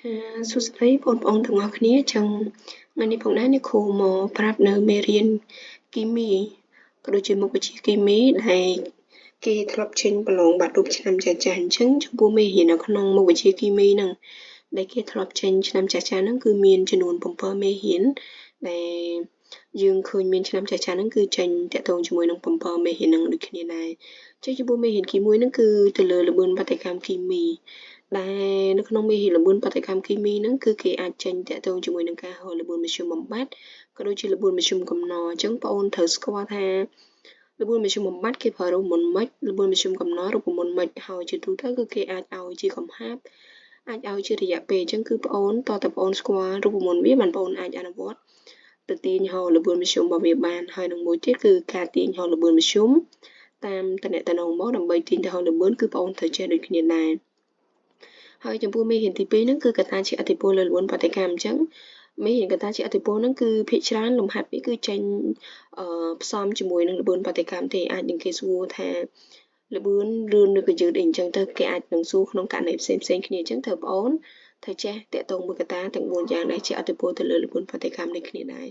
ចាសួស្តីបងប្អូនទាំងអស់គ្នាចឹងថ្ងៃនេះផងដែរអ្នកគ្រូមកប្រាប់នៅមេរៀនគីមីក៏ដូចជាមុខវិជ្ជាគីមីដែលគេធ្លាប់ចេញប្រឡងបាត់រូបឆ្នាំចាស់ចាស់អញ្ចឹងចំពោះមេរៀននៅក្នុងមុខវិជ្ជាគីមីហ្នឹងដែលគេធ្លាប់ចេញឆ្នាំចាស់ចាស់ហ្នឹងគឺមានចំនួន7មេរៀនដែលយើងឃើញមានឆ្នាំចាស់ចាស់ហ្នឹងគឺចេញតាក់ទងជាមួយនឹង7មេរៀនហ្នឹងដូចគ្នាដែរចឹងចំពោះមេរៀនគី1ហ្នឹងគឺទៅលើល្បឿនប្រតិកម្មគីមីដែលនៅក្នុងមេរៀនល្បឿនប្រតិកម្មគីមីហ្នឹងគឺគេអាចចេញតាក់ទងជាមួយនឹងការហៅល្បឿនមធ្យមបំបត្តិក៏ដូចជាល្បឿនមធ្យមកំណអញ្ចឹងបងអូនត្រូវស្គាល់ថាល្បឿនមធ្យមបំបត្តិគេប្រើរូបមន្តម៉េចល្បឿនមធ្យមកំណរូបមន្តម៉េចហើយជាទូទៅគឺគេអាចឲ្យជាកំហាប់អាចឲ្យជារយៈពេលអញ្ចឹងគឺបងអូនតើតបងអូនស្គាល់រូបមន្តវាបានបងអូនអាចអនុវត្តទៅទាញហៅល្បឿនមធ្យមរបស់វាបានហើយនឹងមួយទៀតគឺការទាញហៅល្បឿនមធ្យមតាមតំណតំណងមកដើម្បីទាញទៅហៅល្បឿនគឺបងអូនត្រូវចេះដូចគ្នាដែរហើយចំពោះមេរៀនទី2ហ្នឹងគឺកត្តាជាឥទ្ធិពលលើល្បឿនប្រតិកម្មអញ្ចឹងមេរៀនកត្តាជាឥទ្ធិពលហ្នឹងគឺភាគច្រើនលំហាត់វាគឺចេញអឺផ្សំជាមួយនឹងល្បឿនប្រតិកម្មទេអាចនឹងគេសួរថាល្បឿនលឿនឬក៏យឺតអីអញ្ចឹងទៅគេអាចនឹងសួរក្នុងករណីផ្សេងផ្សេងគ្នាអញ្ចឹងត្រូវបងអូនត្រូវចេះតាក់ទងមួយកត្តាទាំង4យ៉ាងដែលជាឥទ្ធិពលទៅលើល្បឿនប្រតិកម្មនេះគ្នាដែរ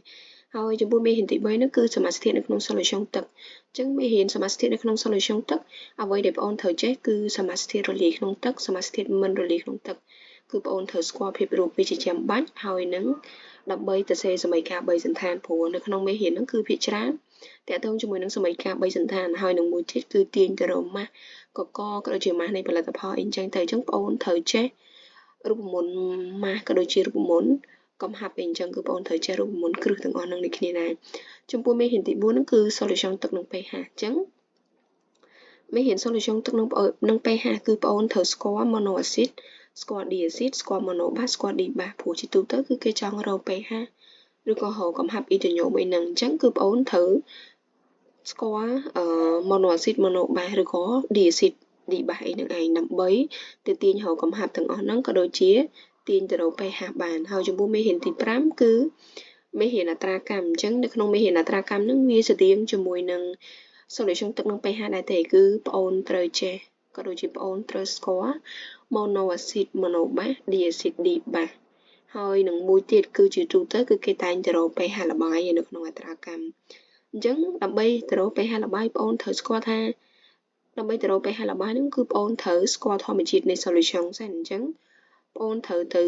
ហើយចំពោះមេរៀនទី3នោះគឺសមាសធាតុនៅក្នុង solution ទឹកអញ្ចឹងមេរៀនសមាសធាតុនៅក្នុង solution ទឹកអ្វីដែលបងអូនត្រូវចេះគឺសមាសធាតុរលាយក្នុងទឹកសមាសធាតុមិនរលាយក្នុងទឹកគឺបងអូនត្រូវស្គាល់ភាពរូបវាជាចាំបាច់ហើយនឹងដើម្បីទៅសេសមីការ3សន្តានព្រោះនៅក្នុងមេរៀនហ្នឹងគឺភាគច្រើនតាក់ទងជាមួយនឹងសមីការ3សន្តានហើយនឹងមួយទៀតគឺទាញទៅរកម៉ាស់កកក៏ដូចជាម៉ាស់នៃផលិតផលអីចឹងទៅអញ្ចឹងបងអូនត្រូវចេះរូបមន្តម៉ាស់ក៏ដូចជារូបមន្តកំហាប់អីអញ្ចឹងគឺបងត្រូវចេះរូបមន្តគ្រឹះទាំងអស់នឹងដូចគ្នាដែរចំពោះមេរៀនទី4ហ្នឹងគឺ solution ទឹកនិង pH អញ្ចឹងមេរៀន solution ទឹកនិង pH គឺបងអូនត្រូវស្គាល់ mono acid ស្គាល់ diacid ស្គាល់ mono base ស្គាល់ dibase ព្រោះជាទូទៅគឺគេចង់រក pH ឬក៏រកកំហាប់អ៊ីតូញ៉ូមអីហ្នឹងអញ្ចឹងគឺបងអូនត្រូវស្គាល់ mono acid mono base ឬក៏ diacid dibase អីហ្នឹងឯងដើម្បីទៅទាញរកកំហាប់ទាំងអស់ហ្នឹងក៏ដូចជាទាញទៅរក pH បានហើយចំពោះមេរៀនទី5គឺមេរៀនអត្រាកម្មអញ្ចឹងនៅក្នុងមេរៀនអត្រាកម្មហ្នឹងវាស្តៀងជាមួយនឹង solution ទឹកនិង pH ដែរទេគឺប្អូនត្រូវចេះក៏ដូចជាប្អូនត្រូវស្គាល់ mono acid mono base diacid dibase ហើយនឹងមួយទៀតគឺជាទូទៅគឺគេតែងទៅរក pH ល្បាយនៅក្នុងអត្រាកម្មអញ្ចឹងដើម្បីទៅរក pH ល្បាយប្អូនត្រូវស្គាល់ថាដើម្បីទៅរក pH ល្បាយហ្នឹងគឺប្អូនត្រូវស្គាល់ធម្មជាតិនៃ solution សិនអញ្ចឹងបងអូនត្រូវទៅ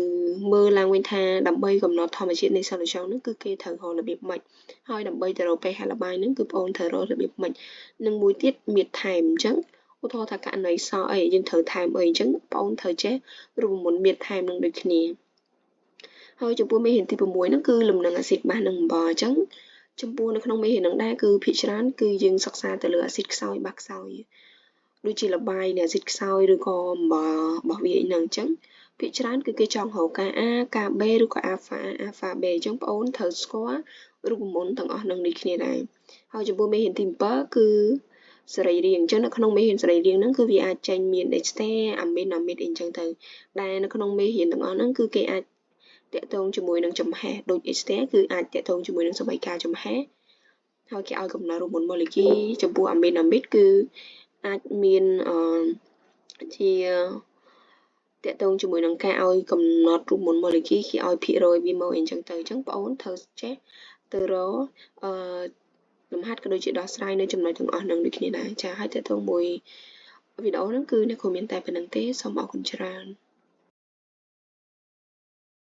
មើលឡើងវិញថាដើម្បីកំណត់ធម្មជាតិនៃ solution ហ្នឹងគឺគេត្រូវរករបៀបម៉េចហើយដើម្បីទៅរក pH ល្បាយហ្នឹងគឺបងអូនត្រូវរករបៀបម៉េចនិងមួយទៀតមានថែមអញ្ចឹងឧទាហរណ៍ថាករណីសអីយើងត្រូវថែមអីអញ្ចឹងបងអូនត្រូវចេះរូបមន្តមានថែមនឹងដូចគ្នាហើយចំពោះមេរៀនទី6ហ្នឹងគឺលំនឹងអាស៊ីតបាសនិងអំបិលអញ្ចឹងចំពោះនៅក្នុងមេរៀនហ្នឹងដែរគឺភាគច្រើនគឺយើងសិក្សាទៅលើអាស៊ីតខ្សោយបាសខ្សោយដូចជាលបាយនៃអាស៊ីតខ្សោយឬក៏អំបិលរបស់វាអីហ្នឹងអញ្ចឹងភាគច្រើនគឺគេចង់រកការ A ការ B ឬក៏ alpha A alpha B អញ្ចឹងបងអូនត្រូវស្គាល់រូបមន្តទាំងអស់នឹងដូចគ្នាដែរហើយចំពោះមេរៀនទី7គឺសរីរាង្គអញ្ចឹងនៅក្នុងមេរៀនសរីរាង្គហ្នឹងគឺវាអាចចេញមាន ester amine amide អីអញ្ចឹងទៅដែលនៅក្នុងមេរៀនទាំងអស់ហ្នឹងគឺគេអាចតាក់ទងជាមួយនឹងចំហេះដូច ester គឺអាចតាក់ទងជាមួយនឹងសមីការចំហេះហើយគេឲ្យកំណត់រូបមន្តម៉ូលេគុលចំពោះ amine amide គឺអាចមានអឺជាតាក់ទងជាមួយនឹងការឲ្យកំណត់រូបមន្តម៉ូលេគុលគេឲ្យភាគរយវាមកអីចឹងទៅអញ្ចឹងបងអូនត្រូវចេះទៅរកអឺលំហាត់ក៏ដូចជាដោះស្រាយនៅចំណុចទាំងអស់នឹងដូចគ្នាដែរចាហើយតើតើមួយវីដេអូហ្នឹងគឺអ្នកគ្រូមានតែប៉ុណ្្នឹងទេសូមអរគុណច្រើន។